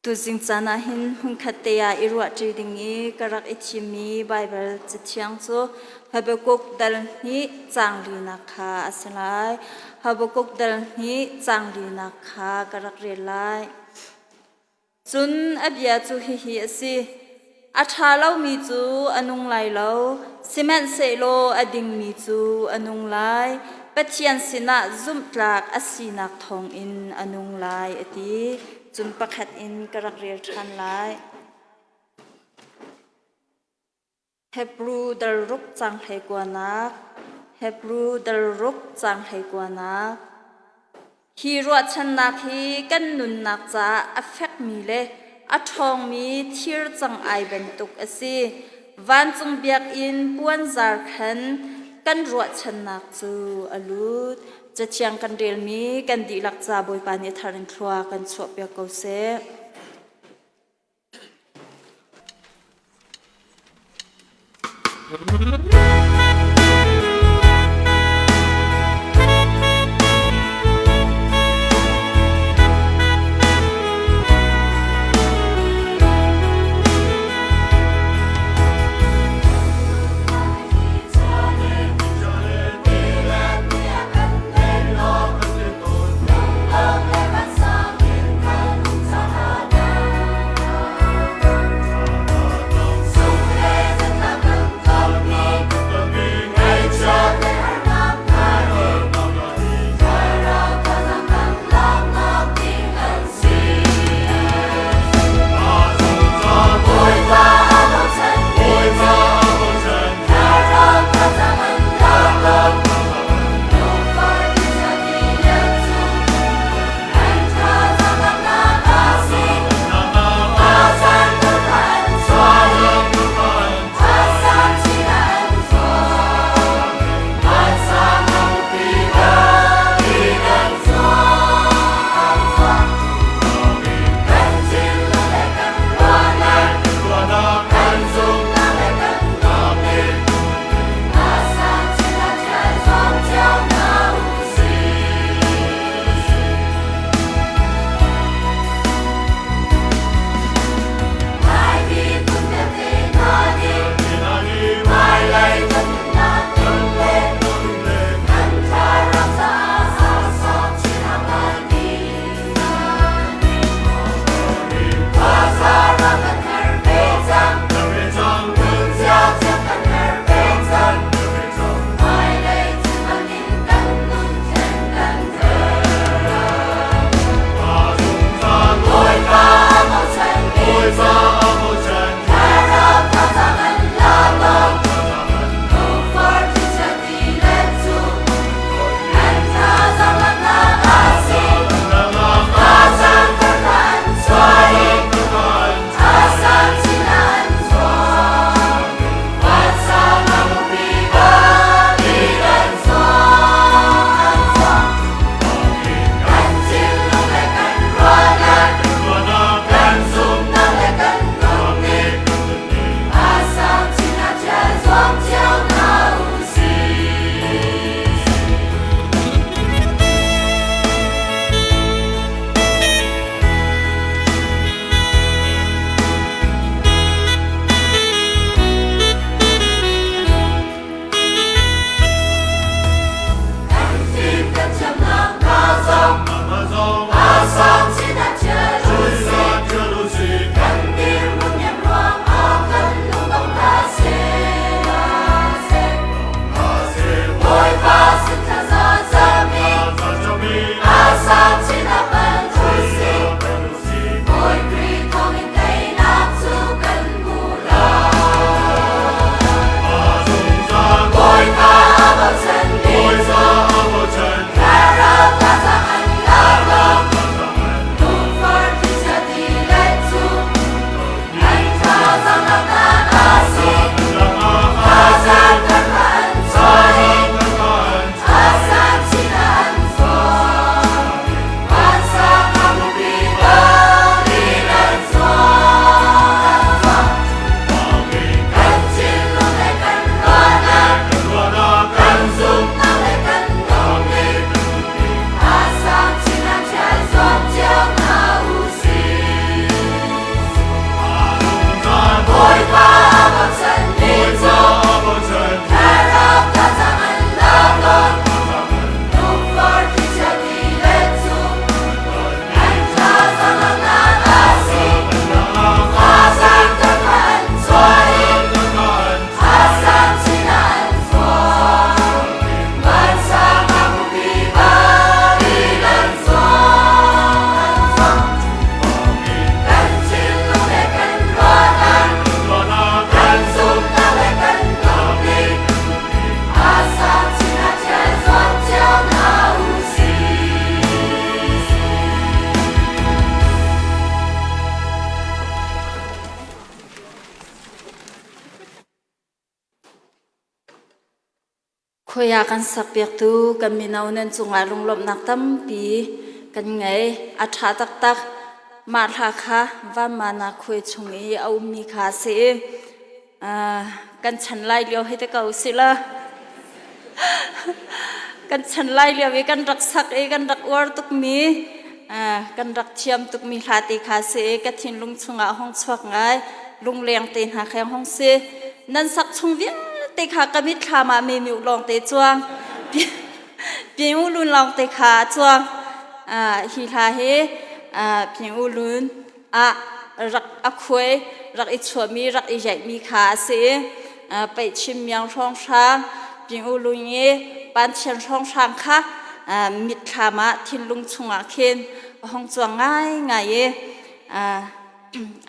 Tuzing caan ah hin hmunkhat te ah i ruahṭi ding i ka rak i thimmi Baibal Cathiang cu Habakkuk dal hnih caang linak kha a si lai. Habakkuk dal hnih caang linak kha ka rak rel lai. Cun a bia cu hihi a si: A ṭha lomi cu a nung lai lo, sihmanhsehlaw a dingmi cu a nung lai. Pathian sinah zumhtlak a sinak thawngin a nung lai, a ti. Cun pakhat in ka rak rel ṭhan lai. Hebru dal ruk cang hlei kuanak. Hebru dal ruk cang hlei kuanak. Hi ruahchannak hi kan nunnak caah a fekmi le a ṭhawngmi thir cang-ai bantuk a si. Vancung biakinn puanzar khan kan ruahchannak cu a lut. Cathiang kan relmi kan dihlak ca Bawipa nih a thar in thlua kan chuahpiak ko seh. Khoi ah kan sakpiaktu kan mino nan cungah lunglawmhnak tampi kan ngei. A ṭha taktak. Mah hla kha vanmana khuai chung i a ummi kha a si i kan chan lai lio hei ti ko si la. Kan chan lai lio i kan rak sak i kan rak uar tukmi kan rak thiam tukmi hla te kha si i ka thinlung chungah hong chuak ngai. Lungleng te hna kheng hong si. Nan sak chung vialte kha ka mitthlam ah memiu lawng te cuang. Ping U Lun lawng te kha a cuang. Hi hla hi Ping U Lun ah rak a khuai, rak i chuahmi, rak i yaihmi kha a si i Peihchim miang hrawnghrang Ping U Lun i Panthian hrawnghrang kha mitthlam ah thinlung chungah khin a hong cuang ngaingai i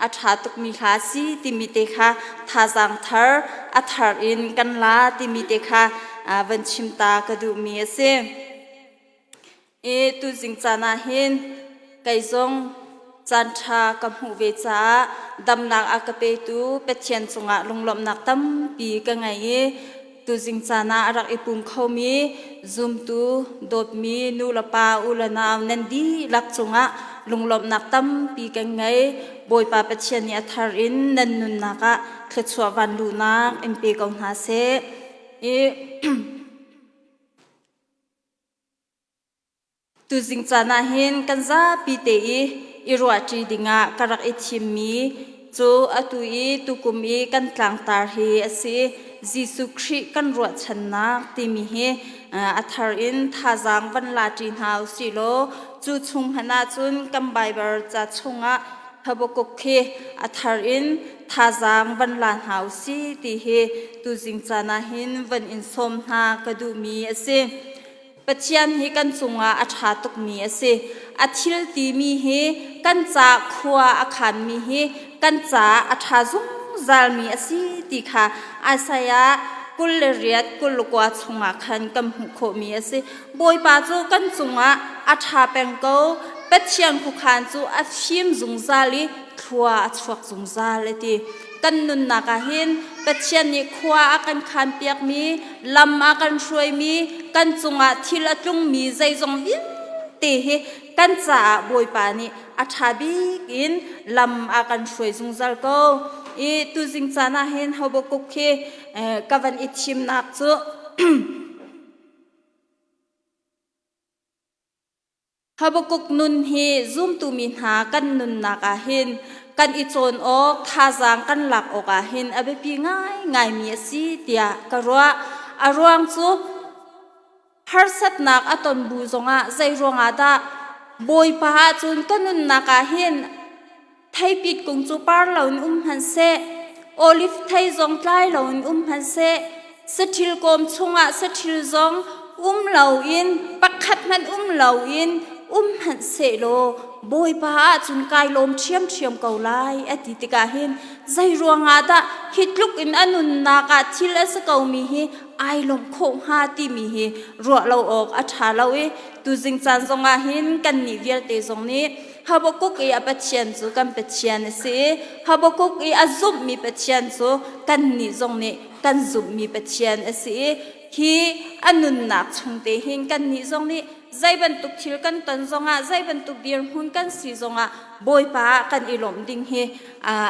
a ṭha tukmi hla si timi te kha thazaang thar a thar in kan la timi te kha van chim ta ka duhmi a si. I tuzing caan ah hin kei zong caan ṭha ka hmuh ve caah damnak a ka petu Pathian cungah lunglawmhnak tampi ka ngei i Tuzing caan ah a rak i pum khomi zumtu dawtmi nu le pa u le nau nan dihlak cungah lunglawmhnak tampi kan ngei. Bawipa Pathian nih a thar in nan nunnak ah thluachuah vanluhnak in pe ko hna seh. I Tuzing caan ah hin kan zapi te i i ruahṭi dingah ka rak i thimmi cu atu i tukum i kan tlangtar hi a si. Jesuh Khrih kan ruahchannak timi hi a thar in thazaang van la ṭi hna u sih law cu chung hmanh ah cun kan Baibal ca chungah Habakkuk khi a thar in thazaang van la hna u sih ti hi tuzing caan ah hin van in sawm hna ka duhmi a si. Pathian hi kan cungah a ṭha tukmi a si. A thil timi hi kan ca khua a khanmi hi kan caah a ṭha zungzalmi a si ti kha Isaiah 28 29 chungah khan kan hmuh khawhmi a si. Bawipa cu kan cungah a ṭha peng ko. Pathian khuakhan cu a fim zungzal i thlua a chuak zungzal a ti. Kan nunnak ah hin Pathian nih khua a kan khanpiakmi, lam a kan hruaimi, kan cungah thil a tlungmi zeizong vialte hi kan caah Bawipa nih a ṭha bik in lam a kan hruai zungzal ko. I tuzing caan ah hin Habakkuk khi ka van i thimnak cu Habakkuk nun hi zumtu mi hna kan nunnak ah hin kan i cawn awk, thazaang kan lak awk ah hin a biapi ngaingaimi a si tiah ka ruah. A ruang cu harsatnak a ton bu zongah zei ruangah dah Bawipa ahcun ka nunnak ah hin Theipit kung cu par loin um hmanhseh, oliv thei zong tlai loin um hmanhseh, saṭhil kawm chungah saṭhil zong um loin pakhat hmanh um loin um hmanhsehlaw Bawipa ahcun kai lawm ṭhiamṭhiam ko lai a ti tikah hin zei ruangah dah hi tluk in a nunnak ah thil a si komi hi ai lawmh khawh hnga timi hi ruah lo awk a ṭha lo i tuzing caan zongah hin kannih vialte zong nih Habakkuk i a Pathian cu kan Pathian a si i Habakkuk i a zumhmi Pathian cu kannih zong nih kan zumhmi Pathian a si i hi a nunnak chung te hin kannih zong nih zei bantuk thil kan ton zongah zei bantuk dirhmun kan si zongah Bawipa ah kan i lawmh ding hi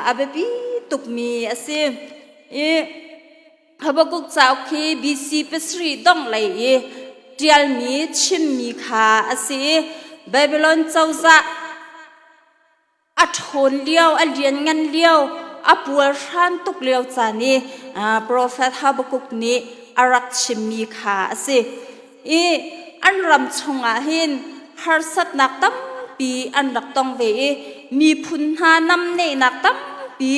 a biapi tukmi a si. I Habakkuk cauk hi BC pasarih dongh lei i ṭialmi chimmi kha a si i Babylon cozah a ṭhawn lio, a lianngan lio, a puarhran tuk lio caan i profet Habakkuk nih a rak chimmi kha a si. I an ram chungah hin harsatnak tampi an rak tong ve i miphun hna namnehnak tampi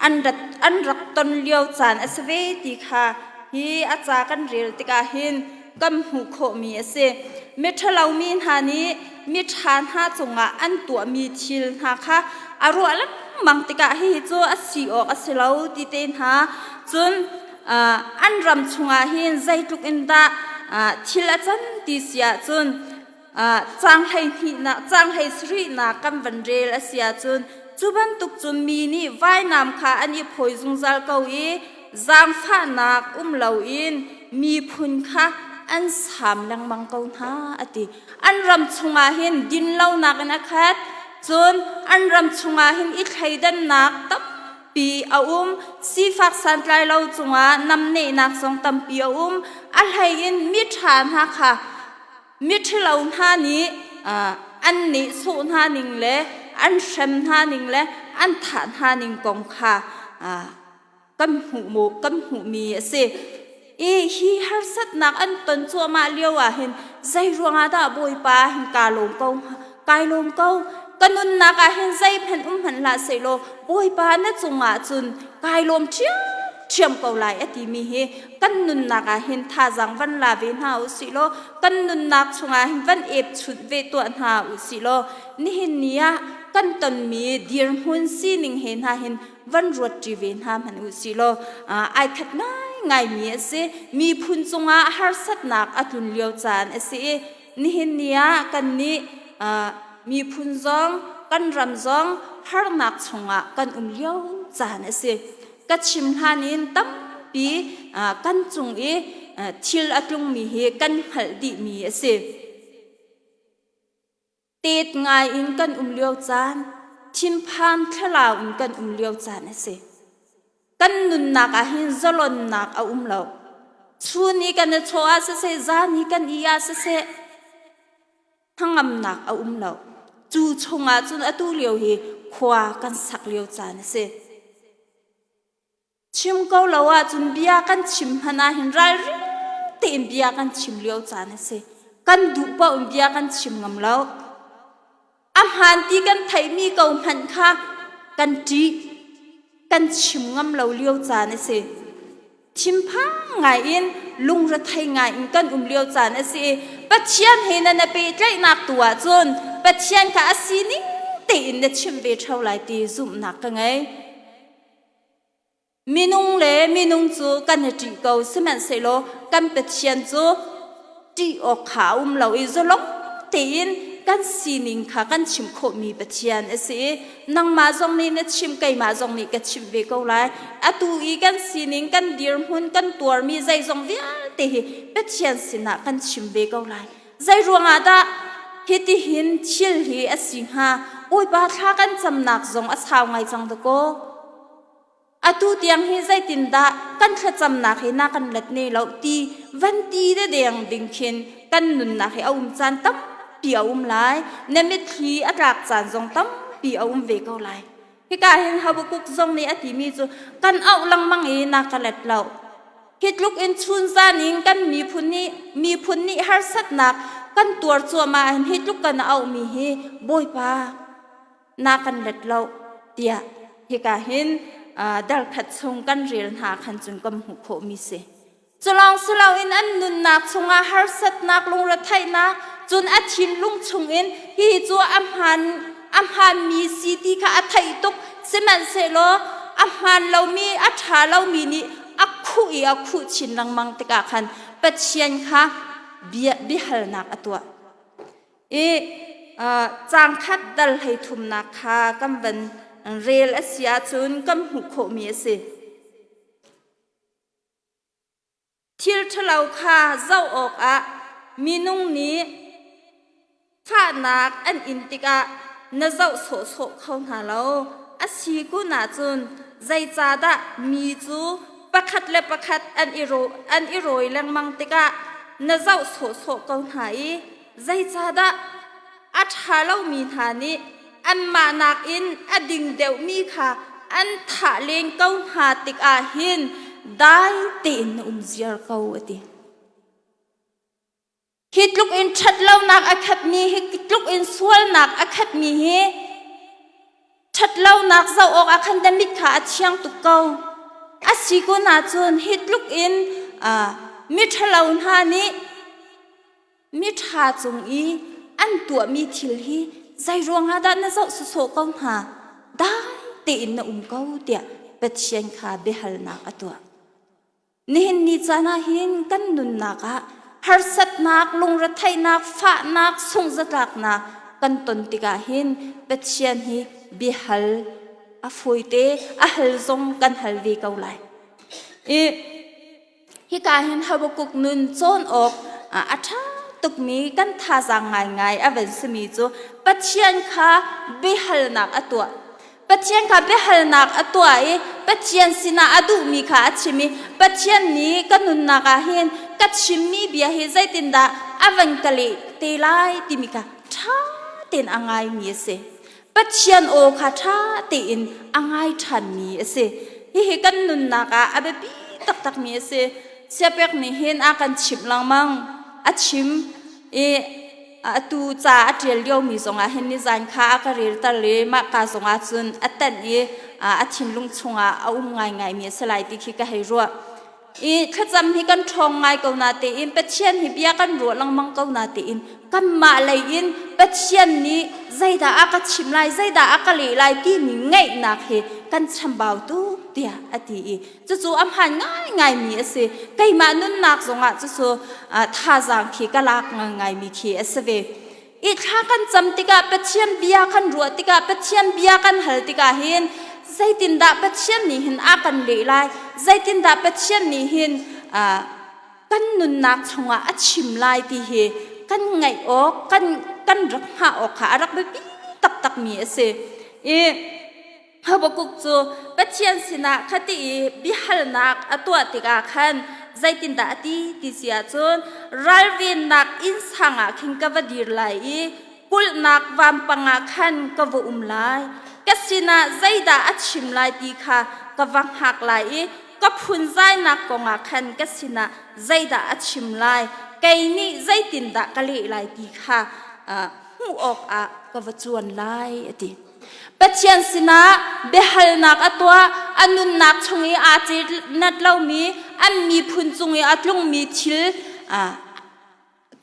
an rat an rak ton lio caan a si ve ti kha hi a ca kan rel tikah hin kan hmuh khawhmi a si. Miṭhalo mi hna nih miṭha hna cungah an tuahmi thil hna kha a ruah lengmang tikah hihi cu a si awk a si lo ti te hna cun an ram chungah hin zeitluk in dah thil a can ti si ahcun caang hleihnihnak caang hleisarihnak kan van rel a si ahcun cu bantuk cun mi nih vainam kha an i phawi zungzal ko i zaangfahnak um loin miphun kha an saam lengmang ko hna a ti. An ram chungah hin dinlonak in a khat, cun an ram chungah hin i thleidannak tampi a um, sifak santlai lo cungah namnehnak zong tampi a um. A hlei in miṭha hna kha miṭhalo hna nih an nehsawh hna ning le an hrem hna ning le an thah hna ning kong kha kan hmuh maw kan hmuhmi a si. I hi harsatnak an ton cuahmah lio ah hin zei ruangah dah Bawipa hin kaa lawm ko kai lawm ko ka nunnak ah hin zeihmanh um hmanh hlah sehlaw Bawipa na cungah cun kai lawm ṭhiamṭhiam ko lai a timi hi kan nunnak ah hin thazaang van la ve hna u sih law kan nunnak chungah hin van epchunh ve tuah hna u sih law nihin ni ah kan tonmi dirhmun sining he hna hin van ruat ṭi ve hna hmanh u sih law ai khat ngaingaimi a si. Miphun cungah harsatnak a tlun lio caan a si i nihin ni ah kannih miphun zong kan ram zong harnak chungah kan um lio caan a si. Ka chim hlan in tampi kan cung i thil a tlungmi hi kan hngalh dihmi a si. Tet ngai in kan um lio caan, thinphan thlalau in kan um lio caan a si. Kan nunnak ah hin zalonnak a um lo. Chun i kan i chaw ah siseh, zan i kan i ah siseh, hnangamnak a um lo. Cu chungah cun atu lio hi khua kan sak lio caan a si. Chim ko lo ahcun bia kan chim hmanh ahhin ralring tein bia kan chim lio caan a si. Kan duh paoh in bia kan chim ngam lo. A hmaan ti kan theihmi ko hmanh kha kan ṭih, kan chim ngam lo lio caan a si. Thinphang ngai in lungrethei ngai in kan um lio caan a si i Pathian he na na pehtlaihnak tu ahcun Pathian kha a sining tein na chim ve ṭheo lai ti zumhnak ka ngei. Minung le minung cu kan i ṭih ko, sihmanhsehlaw kan Pathian cu ṭih awk kha a um lo i zalong tein kan sining kha kan chim khawhmi Pathian a si i nangmah zong nih na chim, keimah zong nih ka chimh ve ko lai. Atu i kan sining, kan dirhmun, kan tuarmi zeizong vialte hi Pathian sinah kan chim ve ko lai. Zei ruangah dah hitihin thil hi a si hnga? Bawipa thla kan camnak zong a sau ngai cang dakaw. Atu tiang hi zeitindah kan thlacamnak hi na kan let ne lo ti van ti de deng ding khin kan nunnak hi a um caan tampi a um lai. Na mitthli a tlak caan zong tampi a um ve ko lai. Hika hin Habakkuk zong nih a timi cu kan auh lengmang i na ka let lo. Hi tluk in chunzan in kan miphun nih miphun nih harsatnak kan tuar cuahmah hin hi tluk kan auhmi hi Bawipa na kan let lo tiah hika hin darkhat chung kan rel hna khan cun kan hmuh khawhmi si. Culawng siloin an nunnak chungah harsatnak lungretheihnak cun a thinlung chungin hi cu a hmaan a hmaanmi si ti kha a theih tuk sihmanhsehlaw a hmaan lomi a ṭha lomi nih a khuh i a khuh chin lengmang tikah khan Pathian kha bia biahalnak a tuah. I caang khat dal hlei thumnak kha kan van rel a si ahcun kan hmuh khawhmi a si. Thil ṭhalo kha zoh awkah minung nih fahnak an in tikah na zoh sawhsawh kho hna lo. A si kun ahcun zeicahdah mi cu pakhat le pakhat an i, an i rawi lengmang tikah na zoh sawhsawh ko hna i zeicahdah a ṭha lomi hna nih anmah nakin a ding deuhmi kha an thah len ko hna tikah hin dai tein na um ziar ko a ti. Hi tluk in ṭhatlonak a khatmi, hi tluk in sualnak a khatmi hi ṭhatlonak zoh awk ah khan na mit kha a thiang tuk ko. A si kun ahcun hi tluk in miṭhalo hna nih Miṭha cung i an tuahmi thil hi zei ruangah dah na zoh sawsawh ko hnga? Dai tein na um ko tiah Pathian kha biahalnak a tuah. Nihin ni caan ah hin kan nunnak ah harsatnak, lungretheihnak, fahnak, sungzatlaknak kan ton tikah hin Pathian hi biahal a fawite, a hal zong kan hal ve ko lai. I. Hika hin Habakkuk nun cawn awk a ṭha tukmi kan thazaang ngaingai a van simi cu Pathian kha biahalnak a tuah. Pathian kha biahalnak a tuah i Pathian sinah a duhmi kha a chim i Pathian nih ka nunnak ah hin ka chimmi bia hi zeitindah a van ka leh te lai timi kha ṭha tein a ngaimi a si. Pathian aw kha ṭha tein a ngai ṭhanmi a si. Hihi kan nunnak ah a biapi taktakmi a si. Siapek nih hin a kan chimh lengmang. A chim i atu ca a ṭial liomi zongah hin nizan kha a ka relter i mahka zongah cun a tanh i a thinlung chungah a um ngaingaimi a si lai ti khi ka hei ruah. I thlacam hi kan ṭhawng ngai ko na tein Pathian hi bia kan ruah lengmang ko na tein kanmah lei in Pathian nih zeidah a ka chim lai zeidah a ka leh lai timi ngaihnak hi kan chambau tuk tiah a ti i cucu a hmaan ngaingaimi a si. Keimah nunnak zongah cucu thazaang khi ka lak ngaingaimi khi a si ve. I thla kan cam tikah Pathian bia kan ruah tikah Pathian bia kan hal tikah hin zeitindah Pathian nih hin a kan leh lai zeitindah Pathian nih hin kan nunnak chungah a chim lai ti hi kan ngaih awk kan kan rak hngah awk kha a rak biapi taktakmi a si. I Habakkuk cu Pathian sinah khati i biahalnak a tuah tikah khan zeitindah a ti ti si ahcun ralvennak innsang ah khin ka va dir lai i kulhnak vampang ah khan ka va um lai. Ka sinah zeidah a chim lai ti kha ka va hngak lai i ka phunzainak kongah khan ka sinah zeidah a chim lai, kei nih zeitindah ka leh lai ti kha hmuh awkah ka va cuan lai, a ti. Pathian sinah biahalnak a tuah, a nunnak chung i aa cetnat lomi, an miphun cung i a tlungmi thil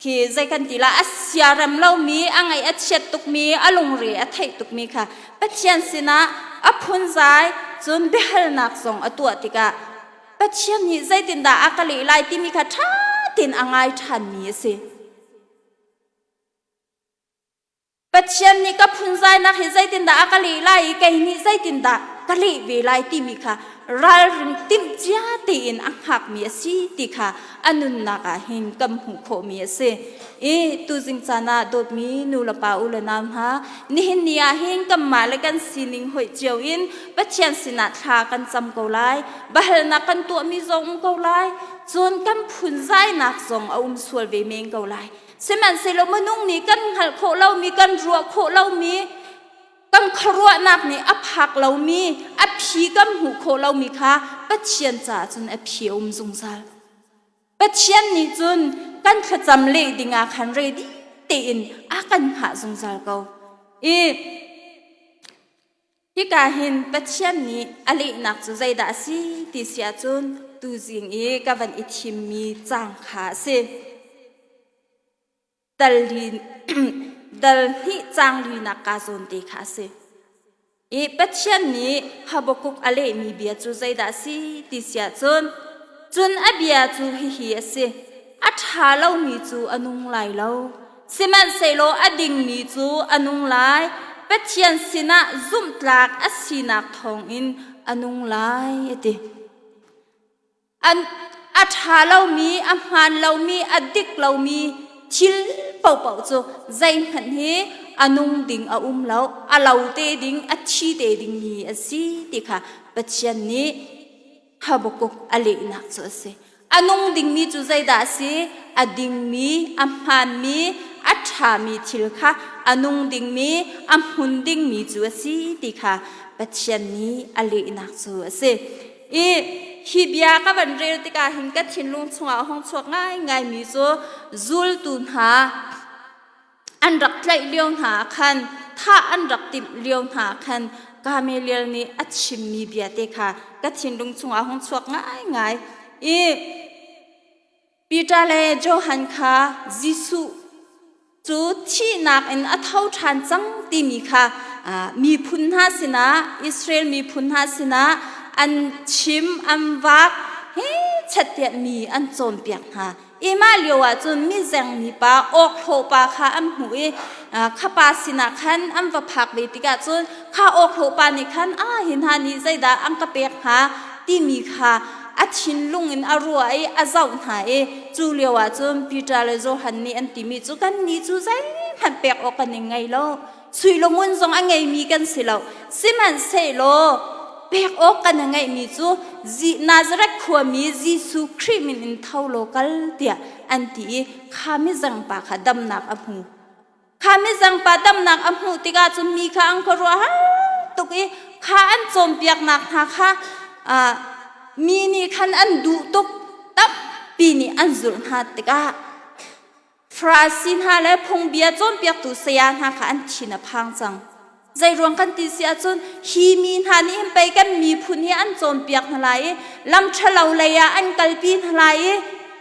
khi zei kan ti la a siarem lomi, a ngaih a chiat tukmi, a lungre a theih tukmi kha Pathian sinah a phunzai cun biahalnak zong a tuah tikah Pathian nih zeitindah a ka leh lai timi kha ṭha tein a ngai ṭhanmi a si. Pathian nih ka phunzainak hi zeitindah a ka leh lai i kei nih zeitindah ka leh ve lai timi kha ralring timhcia tein a hngakmi a si ti kha a nunnak ah hin kan hmuh khawhmi a si. I tuzing caan ah dawtmi nu le pa u le nau hna nihin ni ah hin kanmah le kan sining hoih cio in Pathian sinah thla kan cam ko lai. Bahalnak kan tuahmi zong um ko lai. Cun kan phunzainak zong a um sual ve men ko lai. Sihmanhsehlaw minung nih kan hngalh khawh lomi, kan ruah khawh lomi, kan khuaruahnak nih a phak lomi, a phi kan hmuh khawh lomi kha Pathian caah cun a phi a um zungzal. Pathian nih cun kan thlacam leh dingah khan ready tein a kan hngah zungzal ko. I Hika hin Pathian nih a lehnak cu zeidah a si ti si ahcun tuzing i ka van i thimmi caang kha a si. Dal li, dal hnih caang linak kaa zawn te kha a si. I Pathian nih Habakkuk a lehmi bia cu zeidah a si ti si ahcun cun a bia cu hihi a si. A ṭha lomi cu a nung lai lo. Sihmanhsehlaw a dingmi cu a nung lai, Pathian sinah zumhtlak a sinak thawngin a nung lai, a ti. An, a ṭha lomi, a hmaan lomi, a dik lomi thil paohpaoh cu zeihmanh hi a nung ding a um lo, a lo te ding, a thi te dingmi a si ti kha Pathian nih Habakkuk a lehnak cu a si. A nung dingmi cu zeidah a si? A dingmi, a hmaanmi, a ṭhami thil kha a nung dingmi, a hmun dingmi cu a si ti kha Pathian nih a lehnak cu a si. I hi bia ka van rel tikah hin ka thinlung chungah a hung chuak ngaingaimi cu zultu hna an rak tlaih lio hna ah khan thah an rak timh lio hna ah khan Gamaliel nih a chimmi bia te kha ka thinlung chungah hung chuak ngaingai i Peter le Johan kha Jesuh cu thihnak in a tho ṭhan cang timi kha miphun hna sinah Israel miphun hna sinah an chim an vak he chattiah mi an cawnpiak hna. I mah lio ah cun mizeng mipa awkhlawh pa kha an hmuh i kha pa sinah khan an va phak ve tikah cun kha awkhlawh pa nih khan ah hi hna nih zeidah an ka pek hnga timi kha a thinlung in a ruah i a zoh hna i cu lio ah cun Peter le Johan nih an timi cu kannih cu zeihmanh pek awk kan i ngei lo. Sui le ngun zong a ngeimi kan si lo. Sihmanhsehlaw pek awk kan i ngeihmi cu Nazareth khuami Jesuh Khrih min in tho law kal tiah an ti i kha mizengpa kha damnak a hmu. Kha mizengpa damnak a hmuh tikah cun mi kha an khuaruahhar tuk i kha an cawnpiaknak hna kha mi nih khan an duh tuk tampi nih an zulh hna tikah Farasi hna le phungbia cawnpiaktu saya hna kha an thin a phang cang. Zeiruang kan ti si ahcun hi mi hna nih hin pei kan miphun hi an cawnpiak hna lai i lam ṭhalo lei ah an kalpi hna lai i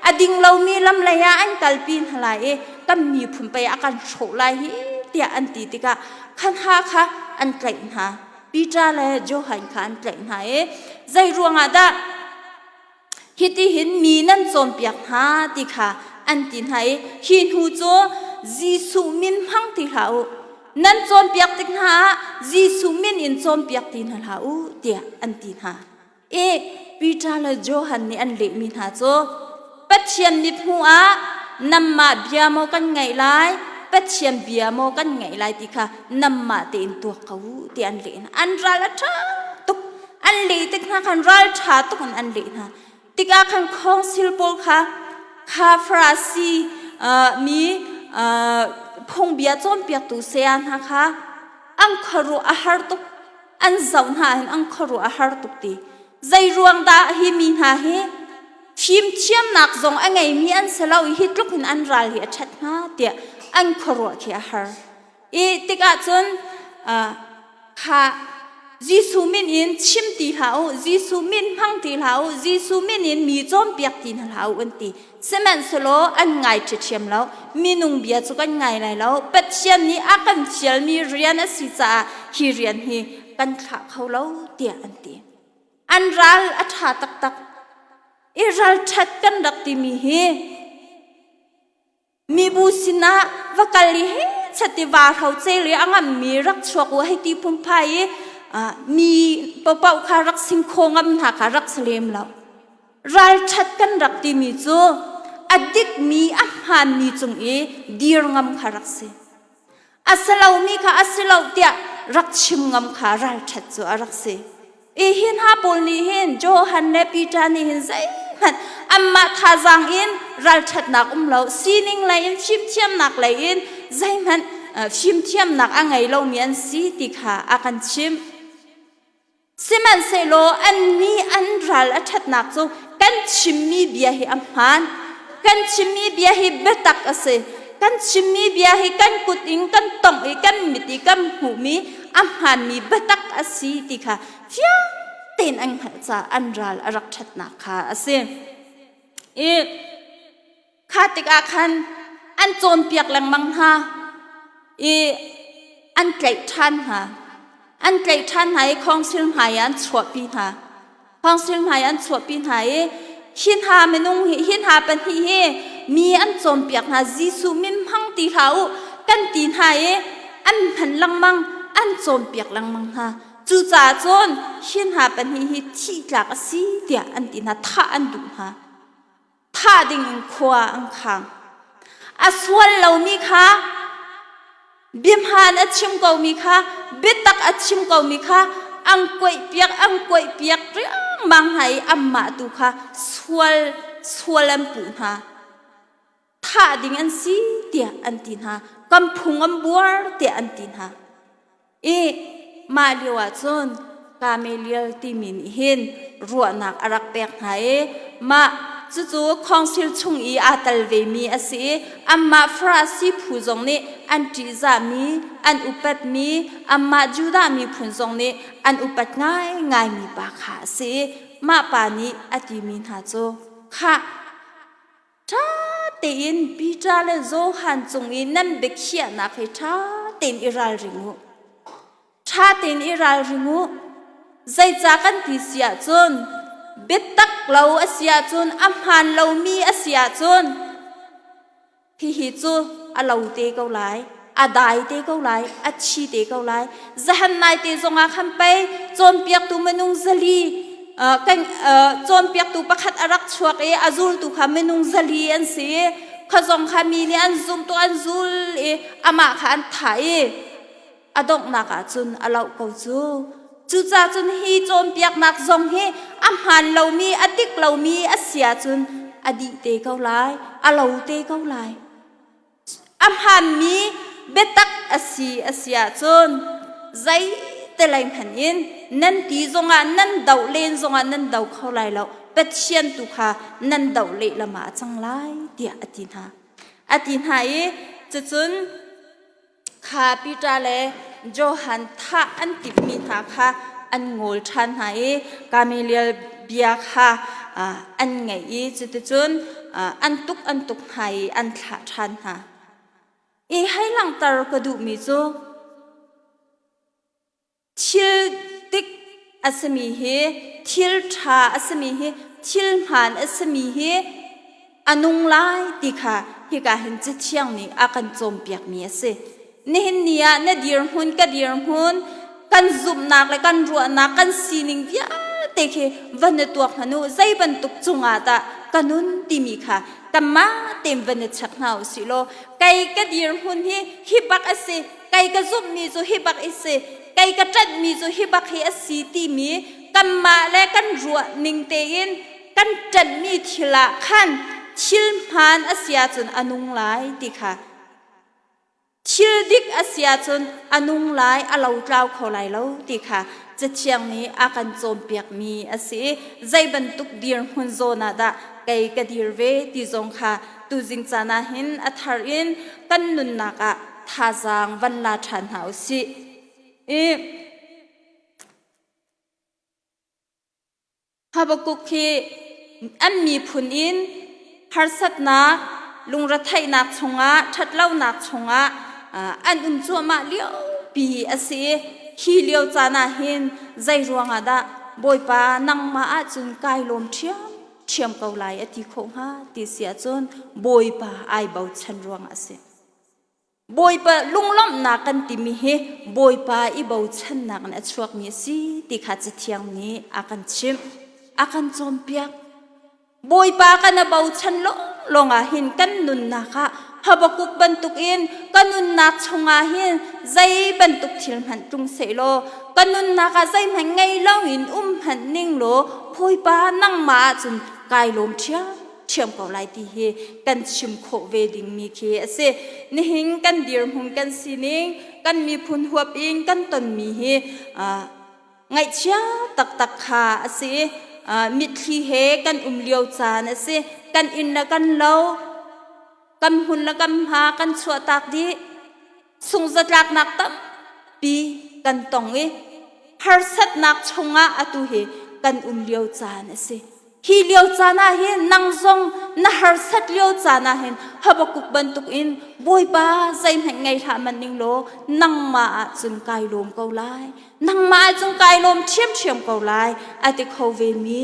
a ding lomi lam lei ah an kalpi hna lai i kan miphun pei a kan hrawh lai hi tiah an ti tikah khan ha kha an tlaih hna. Peter le Johan kha an tlaih hna i zei ruangah dah Hitihin mi nan cawnpiak hna ti kha an ti hna i hi hnu cu Jesuh min hmang ti hlah u. Nan cawnpiak tik hna ah Jesuh min in cawnpiak ti hna hlah u tiah an ti hna. I Peter le Johan nih an lehmi hna cu Pathian mithmuh ah nanmah bia maw kan ngaih lai Pathian bia maw kan ngaih lai ti kha nanmah tein tuak ko u tiah an leh hna. An ral a ṭha tuk. An leh tik hna khan ralṭha tuk in an leh hna. Tikah khan khawngsil pawl kha kha Farasi mi phungbia cawnpiaktu saya hna kha an khuaruah a har tuk. An zoh hna hin an khuaruah a har tuk ti. Zei ruang dah hi mi hna hi fimthiamnak zong a ngeimi an si lo i hi tluk hin an ral hi a ṭhat hnga tiah an khuaruah khi a har. I tikah cun kha Jesuh min in chim ti hlah u, Jesuh min hmang ti hlah u, Jesuh min in mi cawnpiak ti hna hlah u an ti. Sihmanhsehlaw an ngai ṭhiṭhiam lo. Minung bia cu kan ngai lai lo. Pathian nih a kan fialmi rian a si caah hi rian hi kan thlah kho lo tiah an ti. An ral a ṭha taktak. I ralṭhat kan rak timi hi Mibu sinah va kal i hei tiva hroce le a ngammi rak chuak u hei ti phunphai i mi paohpaoh kha rak sing kho ngam hna kha rak si lem lo. Ralṭhat kan rak timi cu a dikmi a hmaanmi cung i dir ngam kha rak si. A si lomi kha a si lo tiah rak chim ngam kha ralṭhat cu a rak si. I hi hna pawl nih hin Johan le Peter nih hin zeihmanh anmah thazaang in ralṭhatnak um lo, sining lei in fimthiamnak lei in zeihmanh fimthiamnak a ngei lomi an si ti kha a kan chimh. Sihmanhsehlaw annih an ral a ṭhatnak cu kan chimmi bia hi a hmaan. Kan chimmi bia hi biatak a si. Kan chimmi bia hi kan kut in kan tongh i kan mit i kan hmuhmi a hmaanmi biatak a si ti kha fiang tein an hngalh caah an ral a rak ṭhatnak kha a si. I kha tikah khan an cawnpiak lengmang hna i an tlaih ṭhan hna. An tlaih ṭhan hna i khawngsil hmai ah an chuahpi hna. Khawngsil hmai an chuahpi hna i hi hna minung hi hi hna pahnih hi mi an cawnpiak hna Jesuh min hmang ti hlah u kan ti hna i an hman lengmang an cawnpiak lengmang hna. Cucaah cun hi hna pahnih hi thih tlak a si tiah an ti hna thah an duh hna. Thah ding in khua an khang. A sual lomi kha biahmaan a chim komi kha biatak a chim komi kha an kuaihpiak an kuaihpiak riangmang hna i anmah tu kha sual sual an puh hna. Thah ding an si tiah an ti hna. Kan phung an buar tiah an ti hna. I mah lio ah cun Gamaliel timi nih hin ruahnak a rak pek hna i mah cucu council chung i aa tel vemi a si i anmah Farasi phu zong nih an ṭihzahmi, an upatmi, anmah Judah miphun zong nih an upat ngaingaimi pa kha a si i mah pa nih a timi hna cu, Khah, Ṭha tein Peter le Johan cung i nan biakhiahnak hi ṭha tein i ralring u. Ṭha tein i ralring u. Zeicah kan ti si ahcun biatak lo a si ahcun a hmaan lomi a si ahcun hihi cu a lo te ko lai a dai te ko lai a thi te ko lai zahan nai te zongah khan pei cawnpiaktu minung 400. Kan cawnpiaktu pakhat a rak chuak i a zultu kha minung 400 an si. Kha zong kha mi nih an zumh tu an zul i amah kha an thah i a donghnak ah cun a loh ko cu. Cucaah cun hi cawnpiaknak zong hi a hmaan lomi, a dik lomi a si ahcun a dih te ko lai, a lo te ko lai. A hmaanmi biatak a si a si ahcun zei te lei hmanh in nan ti zongah nan doh len zongah nan do kho lai lo. Pathian tu kha nan doh lehlam ah a cang lai tiah a ti hna. A ti hna i cucun kha Peter le Johan thah an timhmi hna kha an ngawl ṭhan hna i Gamaliel bia kha an ngaih i cuticun an tuk an tuk hna i an thlah ṭhan hna. I hei langhter ka duhmi cu Thil dik a simi hi, thil ṭha a simi hi, thil hmaan a simi hi a nung lai ti kha hika hin Cathiang nih a kan cawnpiakmi a si. Nihin ni ah na dirhmun ka dirhmun, kan zumhnak le kan ruahnak, kan sining vialte khi van i tuak hmanh u, zei bantuk cungah dah ka nun timi kha kanmah tein van i check hna u sih law kei ka dirhmun hi hi bak a si, kei ka zumhmi cu hi bak i si kei ka ṭanhmi cu hi bak hi a si timi kanmah le kan ruah ning tein kan ṭanhmi thil ah khan thil hmaan a si ahcun a nung lai ti kha thil dik a si ahcun a nung lai a lotlau kho lai lo ti kha Cathiang nih a kan cawnpiakmi a si i zei bantuk dirhmun zawn ah dah kei ka dir ve ti zong kha tuzing caan ah hin a thar in kan nunnak ah thazaang van la ṭhan hna u sih. I Habakkuk hi an miphun in harsatnak, lungretheihnak chungah, ṭhatlonak chungah an um cuahmah liopi a si i hi lio caan ah hin zei ruangah dah Bawipa nangmah ahcun kai lawm ṭhiamṭhiam ko lai a ti khawh hnga ti si ahcun Bawipa ai bochan ruangah a si. Bawipa lunglawmhnak kan timi hi Bawipa i bochannak in a chuakmi a si ti kha Cathiang nih a kan chimh, a kan cawnpiak. Bawipa kan a bochan lawnglawng ah hin kan nunnak ah Habakkuk bantukin ka nunnak chungah hin zei bantuk thil hmanh tlung sehlaw ka nunnak ah zeihmanh ngei loin um hmanh ning law Bawipa nangmah ahcun kai lawm ṭhiam ṭhiam ko lai ti hi kan chim khawh ve dingmi khi a si. Nihin kan dirhmun kan sining, kan miphun huap in kan tonmi hi ngaihchia taktak kha a si. Mitthli he kan um lio caan a si. Kan inn le kan lo, kan hmun le kan hma kan chuahtak dih. Sungzatlaknak tampi kan tong i harsatnak chungah atu hi kan um lio caan a si. Hi lio caan ah hin nang zong na harsat lio caan ah hin Habakkuk bantukin Bawipa zeihmanh ngei hlah man ning law nangmah ah cun kai lawm ko lai. Nangmah ah cun kai lawm ṭhiamṭhiam ko lai a ti kho ve mi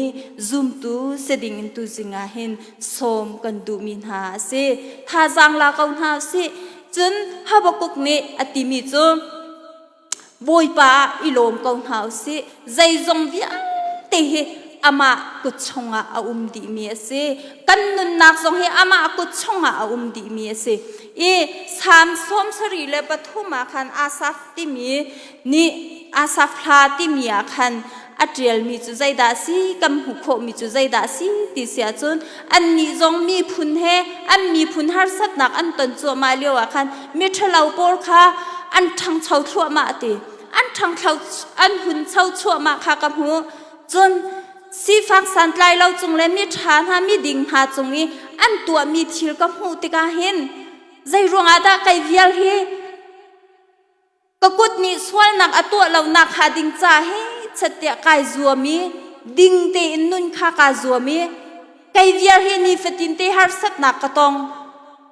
zumtu si ding in tuzing ah hin sawm kan duhmi hna a si. Thazaang la ko hna usih. Cun Habakkuk nih a timi cu Bawipa ah i lawm ko hna u sih. Zeizong vialte hi amah kut chungah a um dihmi a si. Kan nunnak zong hi amah kut chungah a um dihmi a si. I Salm 73 ah khan Asaph timi nih Asaph hla timi ah khan a ṭialmi cu zeidah a si kan hmuh khawhmi cu zeidah a si ti si ahcun annih zong miphun he an miphun harsatnak an ton cuahmah lio ah khan miṭhalo pawl kha an ṭhangcho thluahmah ti an ṭhangcho an huncho chuahmah kha ka hmuh cun sifak santlai lo cung le miṭha hna miding hna cung i an tuahmi thil ka hmuh tikah hin zei ruangah dah kei vial hi Ka kut nih sualnak a tuah lonak hnga ding ca hi chat tiah kai zuam i ding tein nun kha kaa zuam i kei vial hi nifatin te harsatnak ka tong.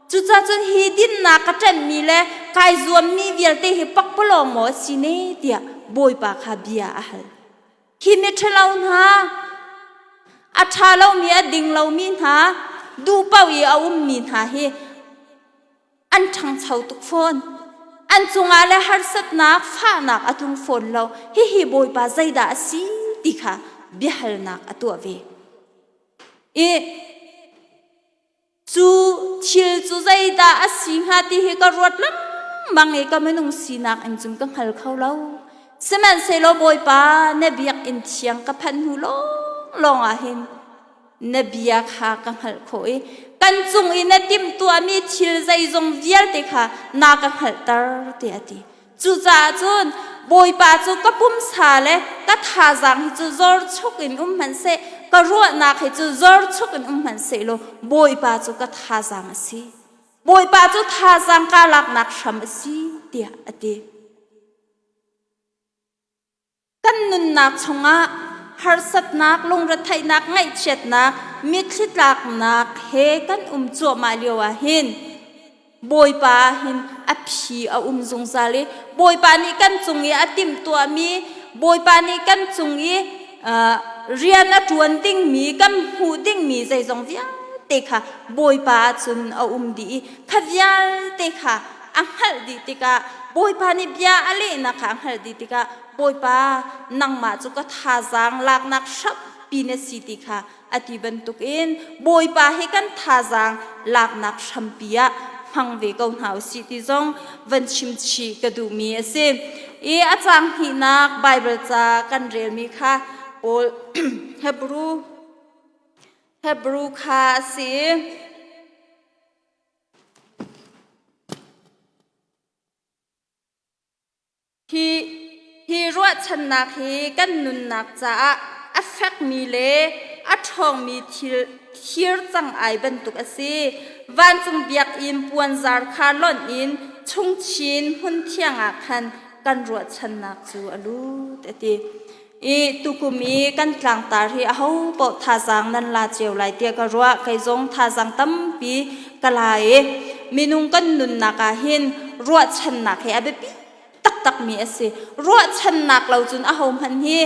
Cucaah cun hi dinnak ka ṭanhmi le kai zuammi vialte hi pakpalawng maw a si ne tiah Bawipa kha bia a hal. Hi miṭhalo hna, a ṭha lomi a ding lomi hna, duh paoh i a ummi hna hi an ṭhangcho tuk fawn. An cungah le harsatnak, fahnak a tlung fawn lo. Hihi Bawipa zeidah a si ti kha biahalnak a tuah ve. I cu thil cu zeidah a si hnga ti hi ka ruat lengmang i ka minung sinak in cun ka hngal kho lo. Sihmanhsehlaw Bawipa na biakinn thiang ka phanh hnu lawnglawng ah hin na bia kha ka hngalh khawh i kan cung i na timhtuahmi thil zeizong vialte kha na ka hngalhter tiah a ti. Cucaah cun Bawipa cu ka pumsa le ka thazaang hi cu zorchuk in um hmanhseh, ka ruahnak hi cu zorchuk in um hmanhseh law Bawipa cu ka thazaang a si. Bawipa cu thazaang kaa laknak hram a si tiah a ti. Kan nunnak chungah harsatnak, lungretheihnak, ngaihchiatnak, mitthli tlaknak he kan um cuahmah lio ah hin Bawipa ah hin a phi a um zungzal i Bawipa nih kan cung i a timhtuahmi, Bawipa nih kan cung i rian a ṭuan dingmi, kan hmuh dingmi zeizong vialte kha Bawipa ah cun a um dih i kha vialte kha a hngalh dih tikah Bawipa nih bia a lehnak kha a hngalh dih tikah Bawipa nangmah cu ka thazaang laknak hrampi na si ti kha a ti bantukin Bawipa hi kan thazaang laknak hrampi ah hmang ve ko hna usih ti zong van chim chih ka duhmi a si. I a caang hnihnak Baibal ca kan relmi kha Paul Hebrew Hebrew kha a si. Hi, hi ruahchannak hi kan nunnak caah a fekmi le a ṭhawngmi thil thir cang ai bantuk a si. Vancung biakinn puanzar kha lonh in chungchin hmun thiang ah khan kan ruahchannak cu a lut a ti. I tukum i kan tlangtar hi aho paoh thazaang nan la cio lai tiah ka ruah. Kei zong thazaang tampi ka la i minung kan nunnak ah hin ruahchannak hi a biapi taktakmi a si. Ruahchannak lo cun ahohmanh hi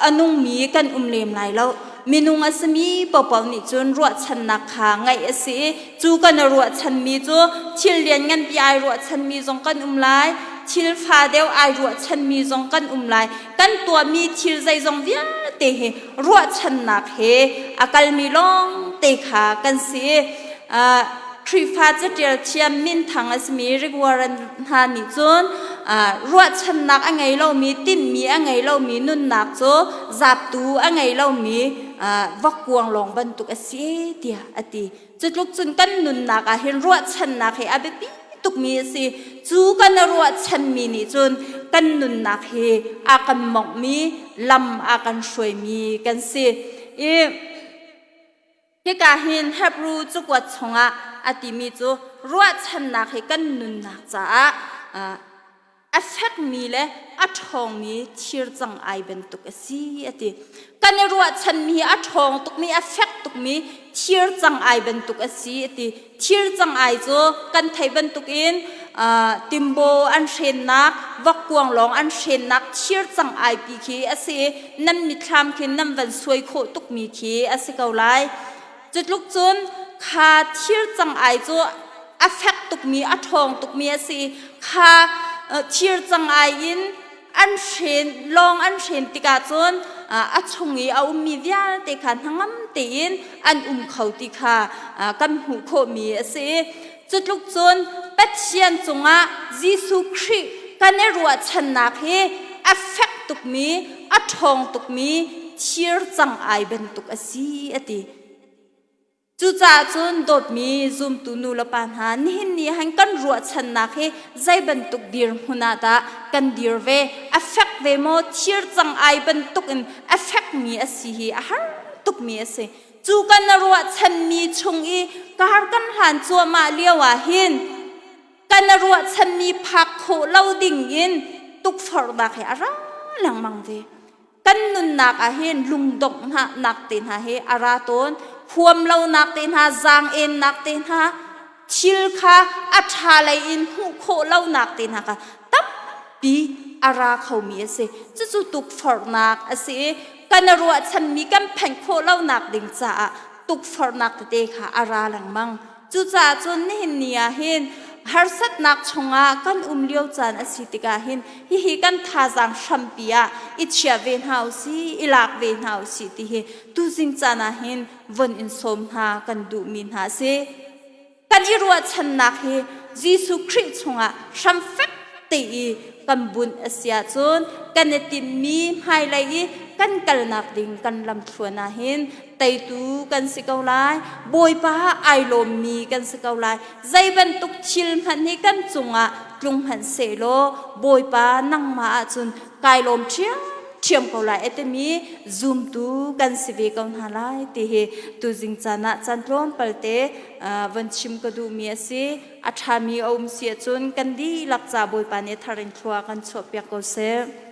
a nungmi kan um lem lai lo. Minung a simi paohpaoh nih cun ruahchannak kha ngeih a si i cu kan i ruahchanmi cu thil liannganpi ai ruahchanmi zong kan um lai. Thil fa deuh ai ruahchanmi zong kan um lai. Kan tuahmi thil zeizong vialte hi ruahchannak he a kalmi lawng te kha kan si. Khrihfa catial thiam minthang a simi Rick Warren hna nih cun ruahchannak a ngei lomi, tinhmi a ngei lomi nunnak cu zaptu a ngei lomi vokkuang lawng bantuk a si tiah a ti. Cutluk cun kan nunnak ah hin ruahchannak hi a biapi tukmi a si. Cu kan ruahchanmi nih cun kan nunnak hi a kan monghmi, lam a kan hruaimi kan si. I Hika hin Hebrew cakuat chungah a timi cu ruahchannak hi kan nunnak caah a fekmi le a ṭhawngmi thir cang ai bantuk a si a ti. Kan i ruahchanmi hi a ṭhawng tukmi, a fek tukmi thir cang ai bantuk a si a ti. Thir cang ai cu kan theih bantukin timbo an hrennak, vokkuang lawng an hrennak thir cang ai pi khi a si i nan mitthlam khin nan van suai khawh tukmi khi a si ko lai. Cutluk cun kha thir cang ai cu a fek tukmi, a ṭhawng tukmi a si i kha thir cang ai in an hren lawng an hren tikah cun a chung i a ummi vialte kha hnangam tein an um kho ti kha kan hmuh khawhmi a si. Cutluk cun Pathian cungah Jesuh Khrih kan i ruahchannak hi a fek tukmi, a ṭhawng tukmi thir cang ai bantuk a si a ti. Cucaah cun dawtmi zumtu nu le pa hna, nihin ni han kan ruahchannak hi zei bantuk dirhmun ah dah kan dir ve? A fek ve maw? Thir cang ai bantuk in a fekmi a si hi a har tukmi a si. Cu kan ruahchanmi chung i kar kan hlan cuahmah lio ah hin kan ruahchanmi phak khawh lo ding in tukforhnak hi a ra lengmang ve. Kan nunnak ah hin lungdonghnak te hna hi a ra tawn. Huam lonak te hna, zaang-ennak te hna, thil kha a ṭha lei in hmuh khawh lonak te hna kha tampi a ra khomi a si. Cucu tukforhnak a si i kan ruahchanmi kan phanh khawh lonak ding caah tukforhnak tete kha a ra lengmang. Cucaah cun nihin ni ah hin Harsatnak chungah kan um lio caan a si tikah hin hihi kan thazaang hrampi ah i chia ve hna u si, i lak ve hna u si ti hi tuzing caan ah hin von in sawm hna kan duhmi hna a si. Kan i ruahchannak hi Jesuh Khrih chungah hram fek te i kan bunh a si ahcun kan i timmi hmailei i kan kalnak ding kan lamthluan ah hin teitu kan si ko lai. Bawipa ai lawmmi kan si ko lai. Zei bantuk thil hmanh hi kan cungah tlung hmanh sehlaw Bawipa nangmah ahcun kai lawm ṭhiamṭhiam ko lai a timi zumtu kan si ve ko hna lai ti hi tuzing caan ah caan tlawmpal te von chim ka duhmi a si. A ṭhami a um si ahcun kan dihlak ca Bawipa nih thar in thlua kan chuahpiak ko seh.